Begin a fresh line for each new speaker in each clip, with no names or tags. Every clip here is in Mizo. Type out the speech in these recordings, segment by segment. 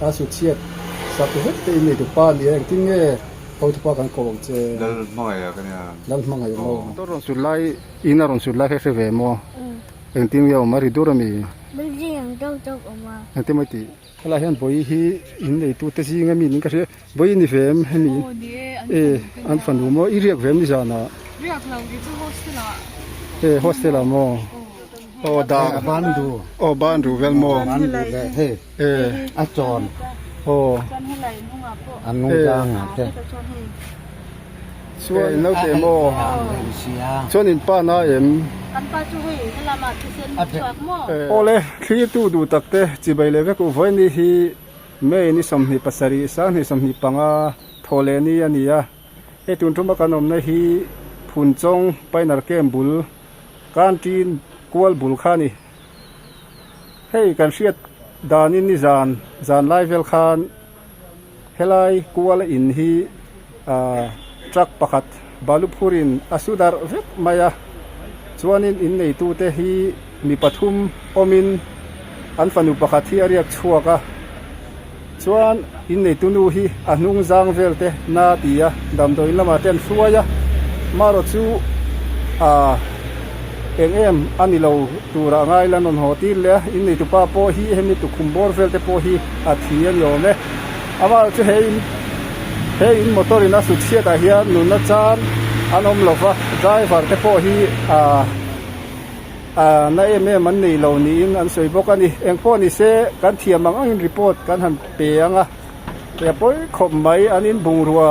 A su chhiat sak vek te in neitu pa nia engtin nge hotupa kan ko ang che?
Lal hmangaih a ka nia.
Lal hmangaih maw? Motor rawn sut lai in a rawn sut lai kha i hre ve maw? Engtin nge awm a ri dur ami?
Building ang deuh deuh awm a.
Engtin maw i tih? Helai hian bawi hi in neitu te zing ami niin ka hria. Bawi ni ve em hemi?
Aw ni e, an
E an fanu maw? I riak ve em nizan ah?
Riak lo kei chu hostel ah.
E hostel ah maw? Aw dar.
A ban du.
Aw ban du vel maw?
Ban du leh hei
E
a chawn.
Aw.
A nung tlang ah te.
Chuan in naute maw? Chuan in pa na em?
Kan pa chu hei helamah thisen chhuak maw?
Awle, thlir tu duh tak te chibai leh vek u vawiin hi May ni 27, 2025 thaw leh ni a ni a. Hei tun tuma kan awmna hi Phunchawng Pioneer Camp bul Canteen kual bul kha a ni. Hei kan hriat danin nizan zan lai vel khan Helai kuala in hi ahh truck pakhat balu phurin a su darh vek mai a, chuanin in neitute hi mi pathum awmin an fanu pakhat hi a riak chhuak a, chuan in neitu nu hi a hnung zang vel te na ti a, damdawiin lamah te an hruai a, marawh chu ahh eng em a ni lo turah ngai la nawn haw tir leh a, in neitupa pawh hi hemi tukhum bawr vel te pawh hi a thi a ni awm e. Amah chu he in he in motor in a sut chhiat ah hian nunna chan an awm lo va, driver te pawh hi ahh ahh na em em an nei lo niin an sawi bawk a ni. Engpawh ni se kan thiam ang angin report kan han pe ang a, he pawi khawp mai an in bungrua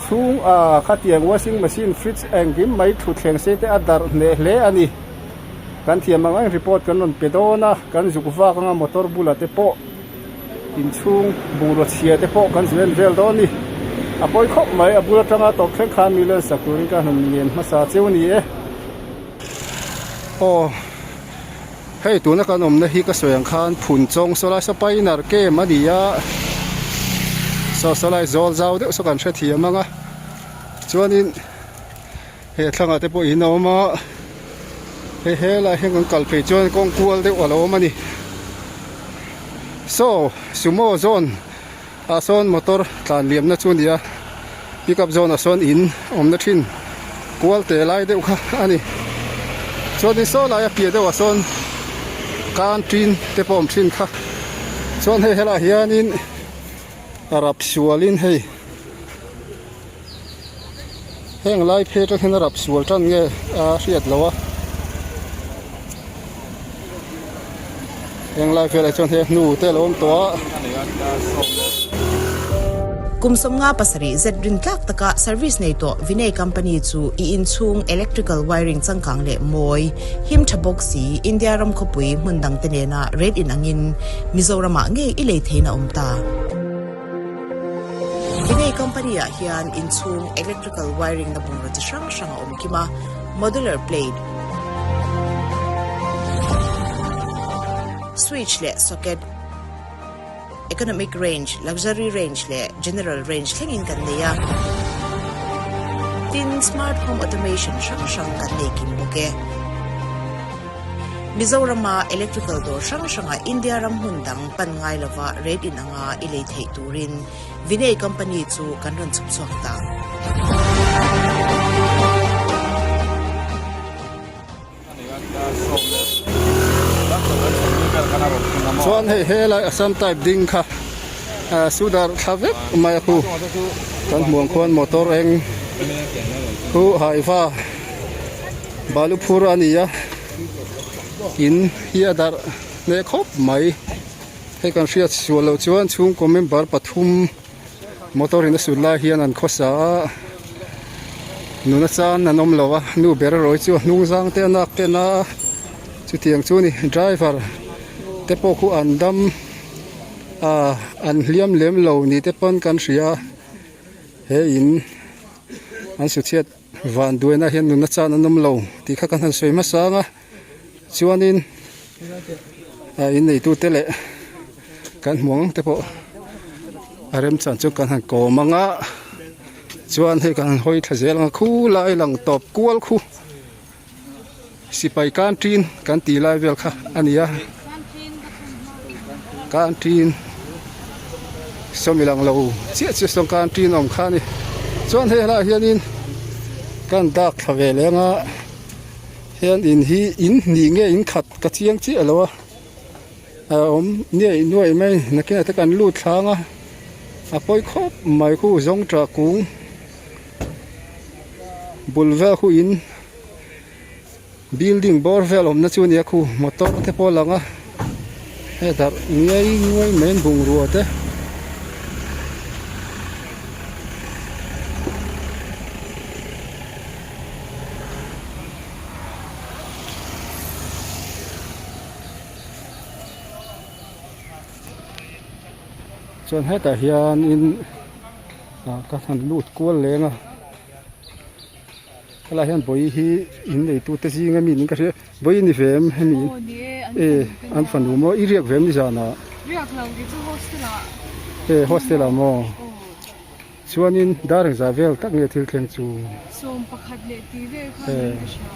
chhung ah khatiang washing machine fridge engkim mai thutthleng sei te a darh hneh hle a ni. Kan thiam ang angin report kan rawn pe dawn a, kan zuk vak anga motor bulah te pawh. Inchhung bungraw chhia te pawh kan zuen vel dawn ni. A pawi khawp mai, a bul atanga tawp thleng khan mi len sak turin ka han ngen hmasa cheu ni e. Aw, hei tuna kan awmna hi ka sawi ang khan Phunchawng sawlai saw Pioneer Camp a ni a, saw sawlai zawl zau deuh saw kan hrethiam ang a, chuanin he thlangah te pawh in a awm a, hei helai hian kan kal phei chuan kawng kual deuh a lo awm a ni. Saw sumo zawn ah sawn motor tlan liam na chu a ni a pickup zawn ah sawn in awmna thin kual te lai deuh kha a ni chuanin saw lai a piah deuh ah sawn canteen te pawh a awm thin kha chuan hei helaiah hianin rap sualin hei. Heng lai phei atang hian a rap sual tan nge a hriat loh a heng lai velah chuan hei hnu te a lo awm tawh a.
Kum 57 zet rin tlak taka service nei tawh Vinay Company chu i inchhung electrical wiring changkang leh mawi, him tha bawk si India ram khawpui hmun dangte nena rate inangin Mizoramah ngei i lei theihna awm ta. Vinay company ah hian inchhung electrical wiring na bungraw chi hrang hrang a awm kim a, modular plate, switch leh socket, economic range, luxury range leh general range thlengin kan nei a. Tin, smart home automation hrang hrang kan nei kim bawk e. Mizorama electrical dawr hrang hrangah India ram hmun dang pan ngai lova rate in anga i lei theih turin Vinay company chu kan rawn chhup chhuak ta.
Chuan hei helai Assam type ding kha sudar thla vek mai a khu kan hmuh ang khuan motor eng khu haiva Balu phur a ni a, in hi a darh hneh khawp mai. Hei kan hriat sual loh chuan chhungkaw member pathum motor in a sut lai hian an khawsa a, nuna chan an awm lo a, nu ber erawh hi chu a hnung zang te a nak te a na a, chutiang chu a ni. Driver te pawh khu an dam ah an hliam lem lo ni te pawn kan hria a, he in an su chhiat. Van duaina hian nunna chan an awm lo tih kha kan han sawi hmasa ang a, chuanin ah inneitute leh kan hmuh ang te pawh a remchan chu kan han kawm ang a, chuan hei kan han hawi thla zel ang a khu lai lang tawp kual khu sipai canteen kan tih lai vel kha a ni a canteen. Sawmi lang lo chiah chiah sawn khan ṭin awm kha a ni. Chuan hei helaiah hianin kan dak thla ve leng a, hian in hi in hnih nge in khat ka chiang chiah lo a, a awm nuaih nuaih mai nakinah te kan lut thlang a, a pawi khawp mai khu zawngṭah kung bul vel khu in Building bawr vel awmna chu a nia khu motor te pawh a lang a hei darh ngiai ngiai mai an bungrua te. Chuan hetah hianin ah ka han lut kual leng a. Helai hian bawi hi in neitu te zing ami niin ka hria bawi ni ve em hemi e an fanu maw i riak ve em nizan ah
riak lo kei chu hostel ah
e hostel ah maw chuanin dar engzah vel tak nge thil thleng chu
11 leh tih vel kha niin ka hria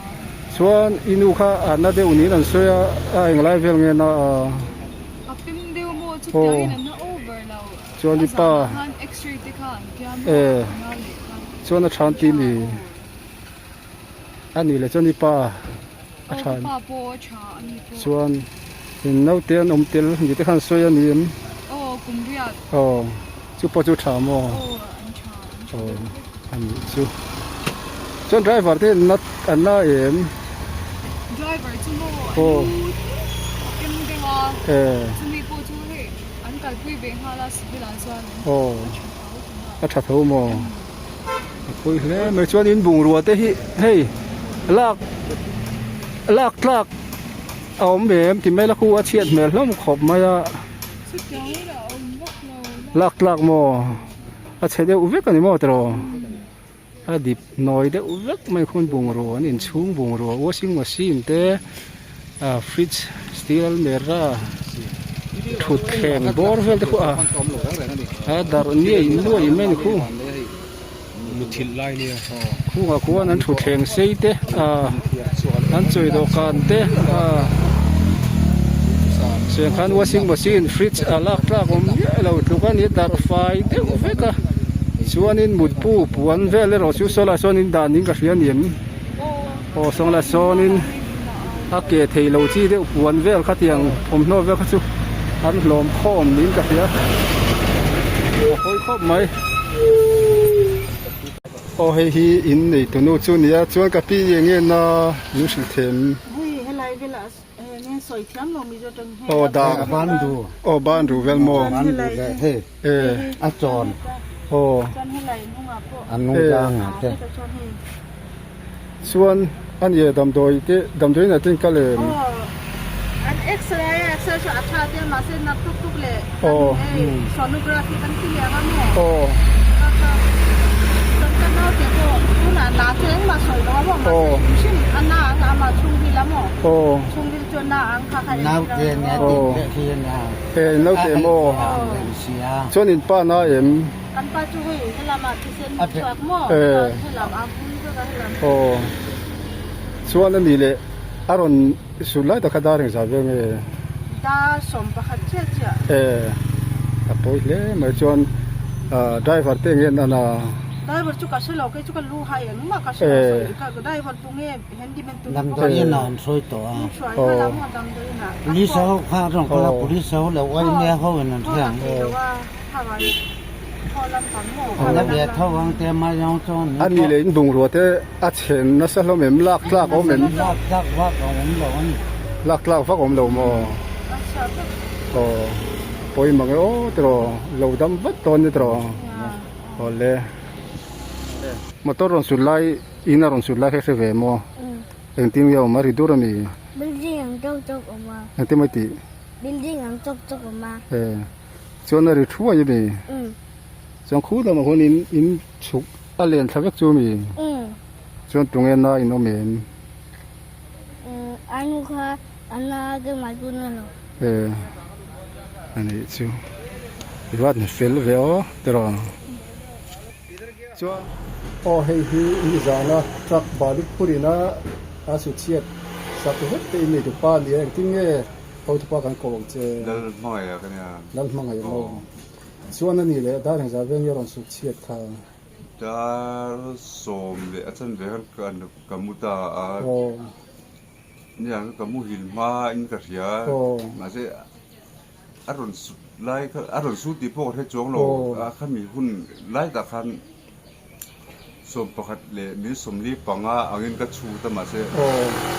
chuan i nu kha a na deuh niin an sawi a a englai vel nge na a
a pem deuh maw chutiangin an na over lo
chuan i pa e chuan a than ti mi a nih leh chuan i pa a than chuan in naute an awm tel ni te khan sawi a ni em aw chu pawh chu tha maw aw a nih chu chuan driver te an an la em aw e.
An kalpui ve nghal a civil ah chuan
aw a tha tho maw a pui hle mai chuan in bungrua te hi hei lak lak tlak a awm ve em ti mai la khu a chhiat hmel hlawm khawp mai a lak tlak maw a chhe deuh vek a ni maw tiraw a dip nawi deuh vek mai khuan bungrua an inchhung bungrua washing machine te ah fridge steel almera thutthleng bawr vel te khu a a darh nuai nuai mai a ni khu khungah khuan an thutthleng sei te ah an chawi dawhkan te ah chuan khan washing machine fridge a lak tlak awm miah lo tluk a ni darh fai deuh vek a chuanin mutbu puan vel erawh chu saw lai sawnin dan in ka hria a ni em aw saw lai sawnin a ke thei lo chi deuh puan vel khatiang thawmhnaw vel kha chu an hlawm khawm niin ka hria a pawi khawp mai. Aw hei hi in nei tunu chu nia chuan ka pi eng nge na min hrilh them.
Hei helai velah nge sawi thiam lo mizo tang he.
Aw da
ban du.
Aw ban du vel maw.
Ban du le hei
e
a chawn.
Aw.
Chuan helai nungah pawh.
A nung tlang ah te.
Chuan a nia damdawi te damdawi inah te in kal em?
Aw an x-ray a x-ray chu a tha te mahse nak tuk tuk leh
Aw
hei sonography kan ti leh ang a maw?
Aw
Ka ka chuan ka naute pawh tunah na chu engmah sawi lo a maw mahse hrim hrim a na ang amah chhungril a maw?
Aw
Chhungril chu a na ang kha kha
Naute nia
Aw
tih leh hi a nia.
E naute maw? Chuan in pa na em?
Kan pa chu hei helamah thisen chhuak maw? Helam a vul vek a helam.
Aw chuan a nih leh a rawn sut lai tak kha dar engzah vel nge?
Dar 11 chiah chiah.
E a pawi hle mai chuan driver te eng nge an a?
Driver chu ka hre lo kei chu ka lu hai engmah ka hre lo sawi kha driver tu nge handyman tu nge
Damdawiin ah an sawi tawh a.
Hruai kha lam maw damdawiin ah.
Police ho kha a rawn kal a police ho leh yma ho in an hria ang. An la ve tho ang te mai zawng chuan
A ni leh in bungrua te a chhen nasa hlawm em lak tlak awm em?
Lak tlak vak a awm lo a ni.
Lak tlak vak awm lo maw? Aw pawi mang e aw tiraw lo dam vat dawn ni tiraw aw le motor rawn sut lai in a rawn sut lai kha hre ve maw? Engtin nge awm a ri dur a mi?
Building ang tawk tawk awm a.
Engtin mai tih?
Building ang tawk tawk awm a.
E. Chuan a ri thuai a mi. Chuan khu lamah khuan in in chhuk a len thla vek chu a mi. Chuan tunge na in awm em?
A nu kha a na te mai pawh na lo.
E a nih chu. I va han fel ve aw tiraw. Chuan aw hei hi nizana truck balik purina a su chhiat sak vek te in nei tu pa nia engtin nge Hotupa kan ko ang che.
Lal hmangaih a ka nia.
Lal hmangaih maw. Chuan a nih leh dar engzah veng nge rawn suk chhiat kha?
Dar 10 leh a chanve khan ka mu ta a. Nia ka muhil hma in ka hria. Mahse a rawn sut lai kha a rawn sut tih pawh ka hre chuang lo a khami hun lai tak khan 11 leh min 45 angin ka chhut a mahse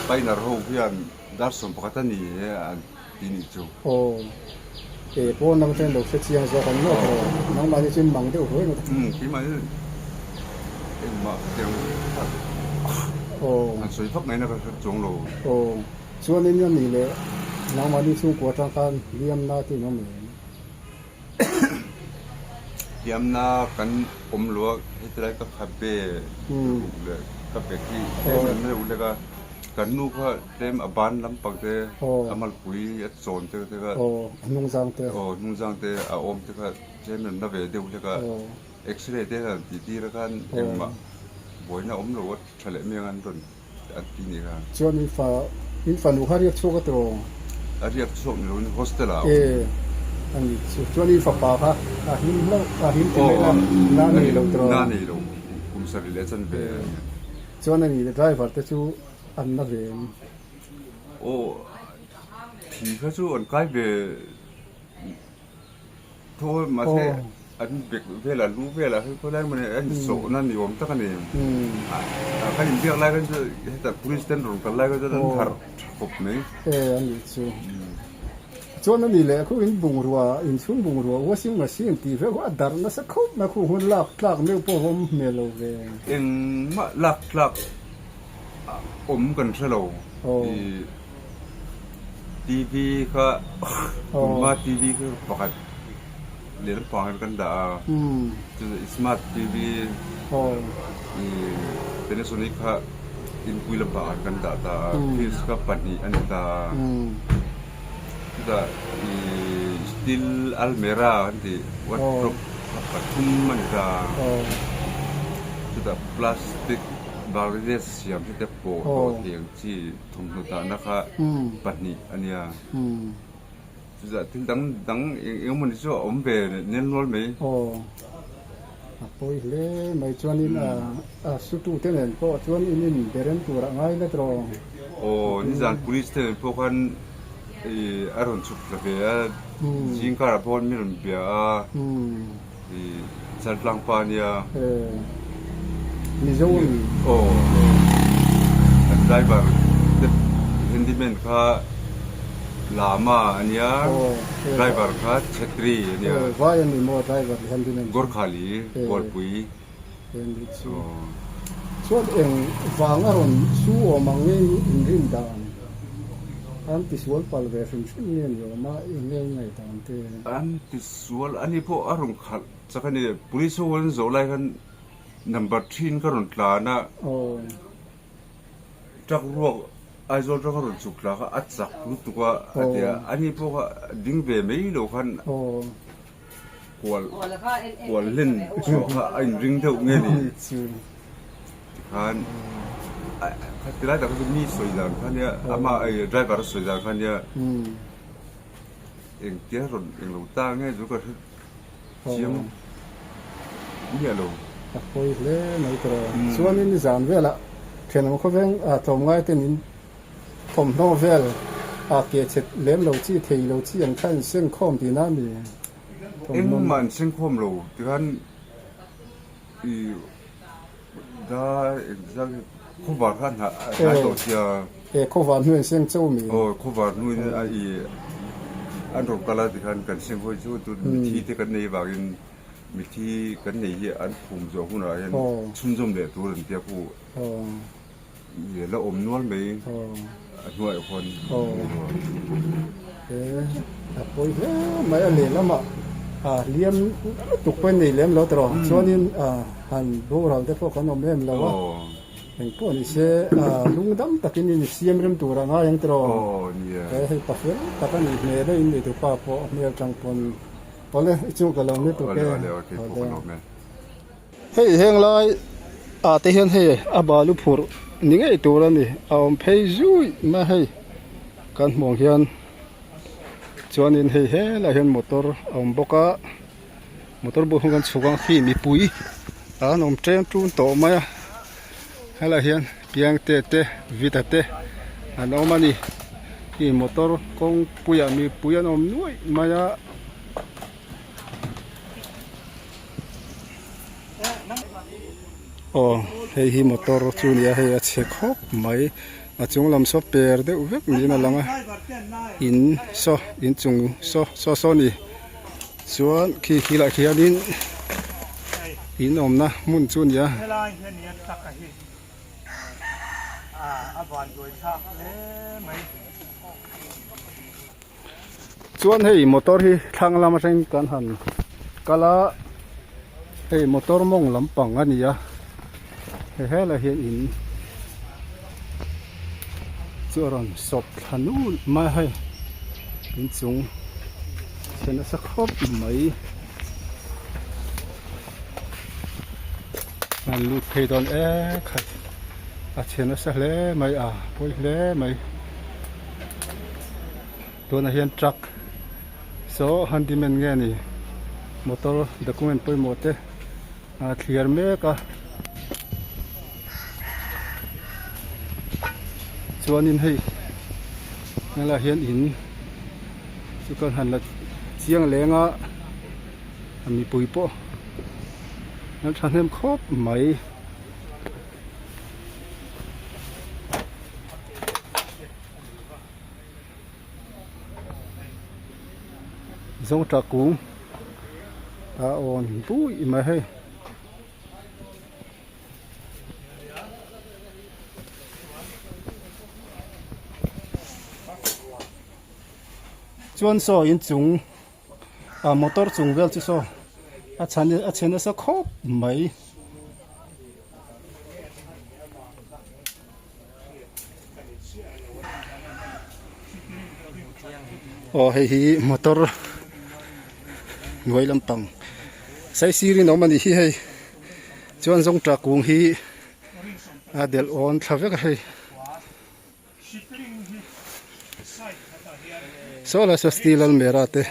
painter ho hian dar 11 a ni e an ti nih chu.
Aw e pawn lam atangin lo hre chiang zawk ang ngawt rawh nangmahni chu in mang deuh ruai ngawt a.
Umm keimahni engmah tiang an sawi vak ngaihna ka hre chuang lo.
Aw. Chuanin a ni leh nangmahni chhungkua atang khan hliamna te in awm em?
Hliamna kan awm lo a, heti lai ka khabe ruh leh ka bek hi tlem an reuh lek a, kan nu kha tlem a ban lampang te a malpui a chawn te kha
a hnungzang te
aw hnungzang te a awm te kha tlem an la ve deuh hlek a, x-ray te han tih tir a khan engmah buaina awm lo a tha leh miang an rawn an ti nih kha.
Chuan in fa in fanu kha riak chhuak a tawh.
A riak chhuak ni loin hostel ah a awm.
E a ni chu. Chuan in fapa kha a hlim hlauh a hlim ti mai la na nei lo tawh.
Na nei lo kum sarih leh chan ve a ni.
Chuan a ni le driver te chu an na ve em?
Aw thi kha chu an kai ve. Thaw mahse an bek velah lu velah hei khawilai emaw ni an sawhna ni awm tak a ni. Kan inbiak lai khan chu hetah police te an rawn kal lai khan chuan an harh tha khawp mai.
E a nih chu. Chuan a ni leh khu in bungrua inchhung bungrua washing machine tih vek a darh nasa khawp mai khu hun lak tlak meuh pawh a awm hmel lo ve.
Engmah lak tlak awm kan hre lo. TV kha tunhma TV kha pakhat leh lampang hian kan dah a chu smart TV ih Panasonic kha inpui lampang ah kan dah ta a fuse kha pahnih a ni ta a chutah ih steel almera kan tih wardrobe kha pathum a ni ta a chutah plastic Bangladesh siam hi te pawh tawh thei ang chi. Thawmhnaw dahna kha pahnih a nia. Chutah thil dang dang eng eng emawni chu a awm ve nel nual mai.
Aw, a pawi hle mai chuanin a sutu te nen pawh chuan in in be rem tur a ngai let rawh.
Aw, nizan police te nen pawh khan ih a rawn chhuk thla ve a, zing karah pawh khan mi rawn bia a. I Chaltlang pa nia.
Mizo a ni.
Aw. An driver te handyman kha Lama a nia. Driver kha Chhetri a nia.
Vai a ni maw driver leh handyman
chu. Gorkhali Bualpui.
Chuan eng vang a rawn su awm ang nge in rin dan an tisual pal ve hrim hrim nge ni awm a eng nge in ngaihdan te.
An tisual a ni pawh a rawn khalh chak a ni. Police ho an zawh lai khan number three in ka rawn tlan a. Truck ruak Aizawl truck a rawn chhuk tla kha a chak lutuk a a ti a. A ni pawh kha ding ve mai lo khan kual kual hlen chhuah kha a inring deuh nge ni tikhan tilai tak chu mi sawi dan kha nia amah driver a sawi dan kha nia. Engtia rawn englo ta nge chu ka hre chiang miah lo.
A pawi hle mai tawh a. Chuanin nizan velah thenawm khawveng tlawmngai ten in thawmhnaw vel a ke chhe lem lo chi thei lo chi ang kha in sengkhawm tihna a ni.
Engmah an sengkhawm lo tikhan i Da engzah nge khawvar kha a hnai tawh sia.
E khawvar hnuai an seng chauh mi.
Aw khawvar hnuaiin a i an rawn kal a tikhan kan seng hawi chu tun mithi te kan nei vangin mithi kan nei hi an phum zawh hunah hian chhunzawm leh tur an tia pawh i la awm nual mai a hnuaiah khuan.
E a pawi hle mai a lehlamah a hliam lutuk pawh in nei lem lo tawh chuanin a han boral te pawh kan awm em lo a engpawh ni se a lung dam takin in siam rem tur a ngai ang tawh e hei pa fel tak a nih hmel a in nei dupa pawh hmel tang pawn awle i chung ka lo ni tuk e awle. Hei heng lai ah te hian hei a balu phurh ni ngei tur a ni a awm phei zui mai a hei kan hmuh ang hian chuanin hei helaiah hian motor a awm bawk a. Motor bul khan kan chhuk a khi mipui an awm tlem tlum tawh mai a helaiah hian piangte te vita te an awm a ni khi motor kawngpuiah mipui an awm nuaih mai a. Aw hei hi motor chu a ni a hei a chhe khawp mai a chung lam saw per deuh vek niin a lang a in saw inchung saw saw saw a ni. Chuan khi khi lah khianin in awmna hmun chu a ni a.
Helai hi a nia truck a hi a van duai thlak hle mai.
Chuan hei motor hi thlang lam atangin kan han kal a, hei motor mawng lampang a ni a, hei helai hian in chu a rawn sawp thla nul mai a hei inchung chhe nasa khawp mai an lut phei dawn e khat a chhe nasa hle mai a pawi hle mai tunah hian truck saw handyman nge ni motor document pawimawh te a thliar mek a chuanin hei helaiah hian in chu kan han la chiang leng a mipui pawh an thahnem khawp mai. Zawngṭah kung a awn bui mai hei. Chuan saw inchung ah motor chung vel chu saw a chhan a chhe nasa khawp mai. Aw hei hi motor hnuai lampang saisirin a awm a nih hi hei chuan zawngṭah kung hi a delh awn thla vek a hei saw lai saw steel almera te.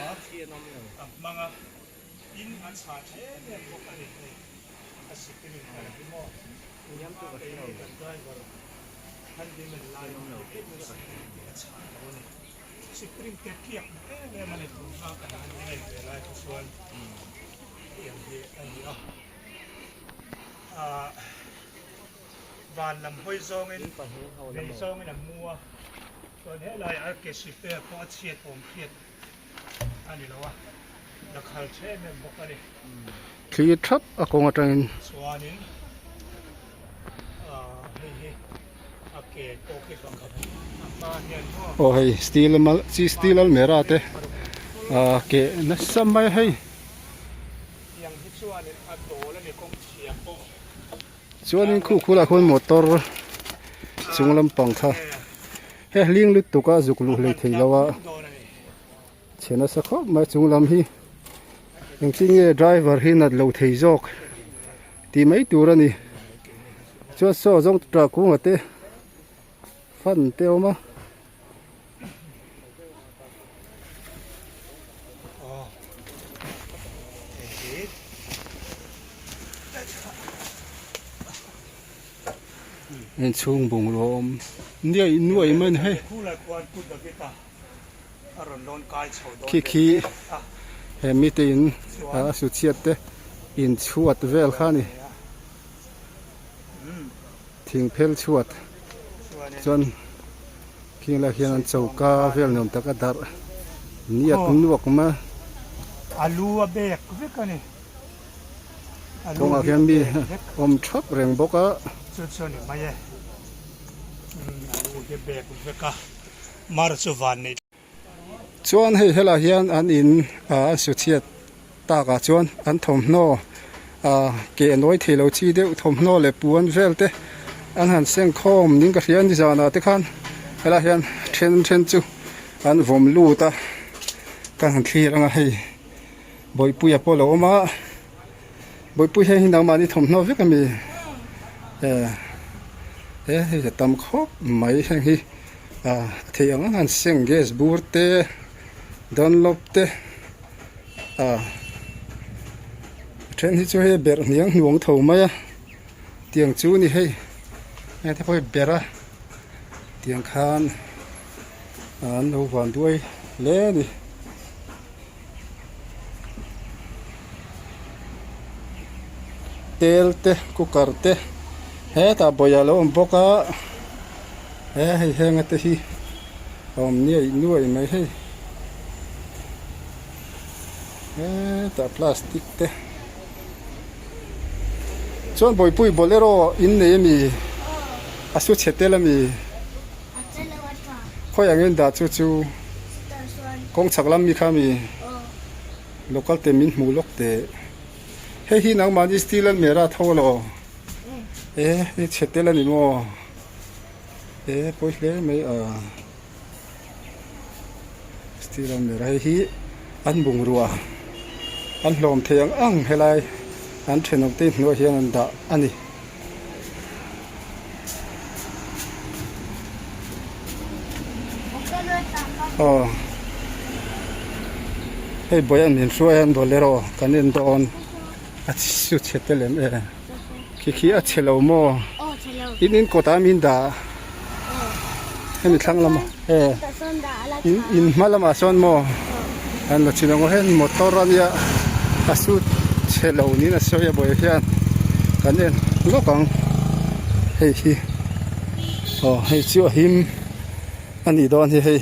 Van lam hawi zawngin lei zawngin a mu a, chuan helaiah a ke sipe pawh a chhiat awm hriat a ni lo a, la khal tha em em bawk a ni.
Thli thap a kawng atangin.
Chuanin hei hi a ke pawh khi pakhat a hma hian maw.
Aw hei steel mal chi steel almera te a ke nasa mai hei.
Tiang hi chuanin a dawl a ni kawng chhia pawh.
Chuanin khu khulah khuan motor chung lampang kha he hling lutuk a zuk luh hlei thei lo a chhe nasa khawp mai chung lam hi engtin nge driver hi nat lo thei zawk tih mai tur a ni chuan saw zawng tah kunga te fan te a awm a. Inchhung bungrua a awm nuaih nuaih mai a ni hei khi khi he mite in a su chhiat te inchhuat vel kha a ni thing phel chhuat chuan. Khing lai hian an choka vel nuam tak a darh niak nuak mai a.
A lu a bek vek a ni.
Kawngah hian mi awm thap reng bawk a.
Chu chu a ni mai e. A lu hi a bek vek a. Mar chu van nei.
Chuan hei helaiah hian an in an su chhiat takah chuan an thawmhnaw ah keh nawi thei lo chi deuh thawmhnaw leh puan vel te an han seng khawm ning ka hria a ni zanah te khan helaiah hian then then chu an vawm lut a ka han thlir ang a hei bawihpuia pawh a lo awm a bawihpui hei hi nangmahni thawmhnaw vek a mi eh he hei a tam khawp mai heng hi. A theih ang ang an seng gas bur te dunlop te ah. Then hi chu hei berh hniang hnuang tho mai a tiang chu ni hei heng te pawh hi berh a tiang khan an lo van duai hle a ni. Tel te cooker te hetah bawih a lo awm bawk a he hei henga te hi a awm nuaih nuaih mai hei hetah plastic te chuan bawihpui bolero in nei ami a su chhe tel ami. Khawi ang in dah chu chu kawng chhak lam mi kha mi local te min hmuh lawk teh hei hi nangmahni steel an mera tho alo e hei chhe tel ani maw e pawi hle mai a steel an mera hei hi an bungrua an hlawm thei ang ang helai an thenawm te hnuaiah hian an dah a ni. Aw hei bawih an min hruai a bolero kan en dawn a su chhe te lem e khi khi a chhe lo maw in in kawt ah min dah hemi thlang lamah e in in hma lamah sawn maw an la chin ang aw heng motor ania a su chhe lo niin a sawi a bawih hian kan en lawk ang hei hi aw hei chu a him a nih dawn hi hei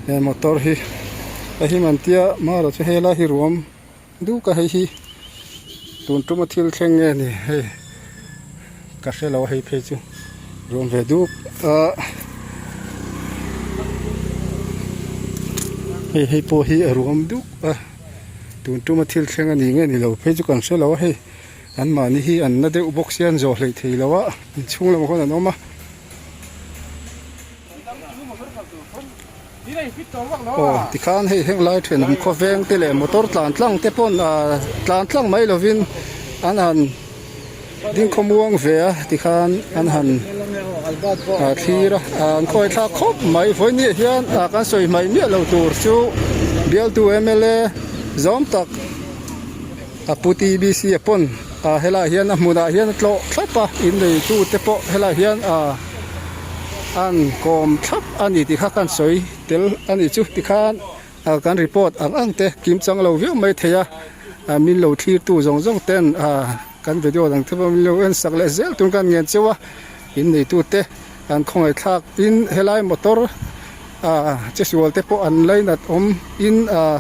he motor hi a him an tia marawh chu helai hi ruam duk a hei hi tun tuma thil thleng nge ni hei ka hre lo a hei phei chu ruam ve duk a hei hei pawh hi a ruam duk a tun tuma thil thleng a ni nge ni lo phei chu kan hre lo a hei an mahni hi an na deuh bawk sia an zawh hleih thei lo a inchhung lamah khawn an awm a. Aw tikhan hei heng lai thenawm khawveng te leh motor tlan tlang te pawn ah tlan tlang mai lovin an han ding khawmuang ve a tikhan an han ah thlir a ah an khawi thlak khawp mai vawiin hian ah kan sawi hmaih miah lo tur chu bialtu mla zawm tak a pu tbc a pawn ah helaiah hian a hmunah hian a tlawh thlap a inneitu te pawh helaiah hian ah an kawm thlap a ni tih kha kan sawi tel a nih chu tikhan ah kan report ang ang te kim chang lo viau mai thei a ah min lo thlir tu zawng zawng ten ah kan video dang te pawh min lo en sak leh zel tun kan ngen cheu a inneitu te an khawngaih thlak in helai motor ah che sual te pawh an lainat awm in ah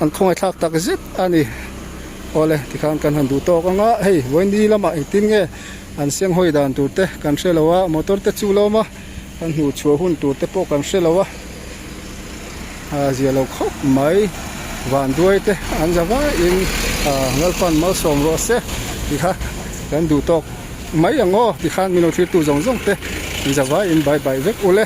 an khawngaih thlak tak zet a ni awle tikhan kan han duh tawk ang a hei vawiin lamah engtin nge an seng hawi dan tur te kan hre lo a motor te chu lawm a an hmuh chhuah hun tur te pawh kan hre lo a ah zia lo khawp mai van duai te an za vaiin ah Lalpan malsawm rawh se tih kha kan duh tawk mai ang aw tikhan min lo thlir tu zawng zawng te an za vaiin bye bye vek ule.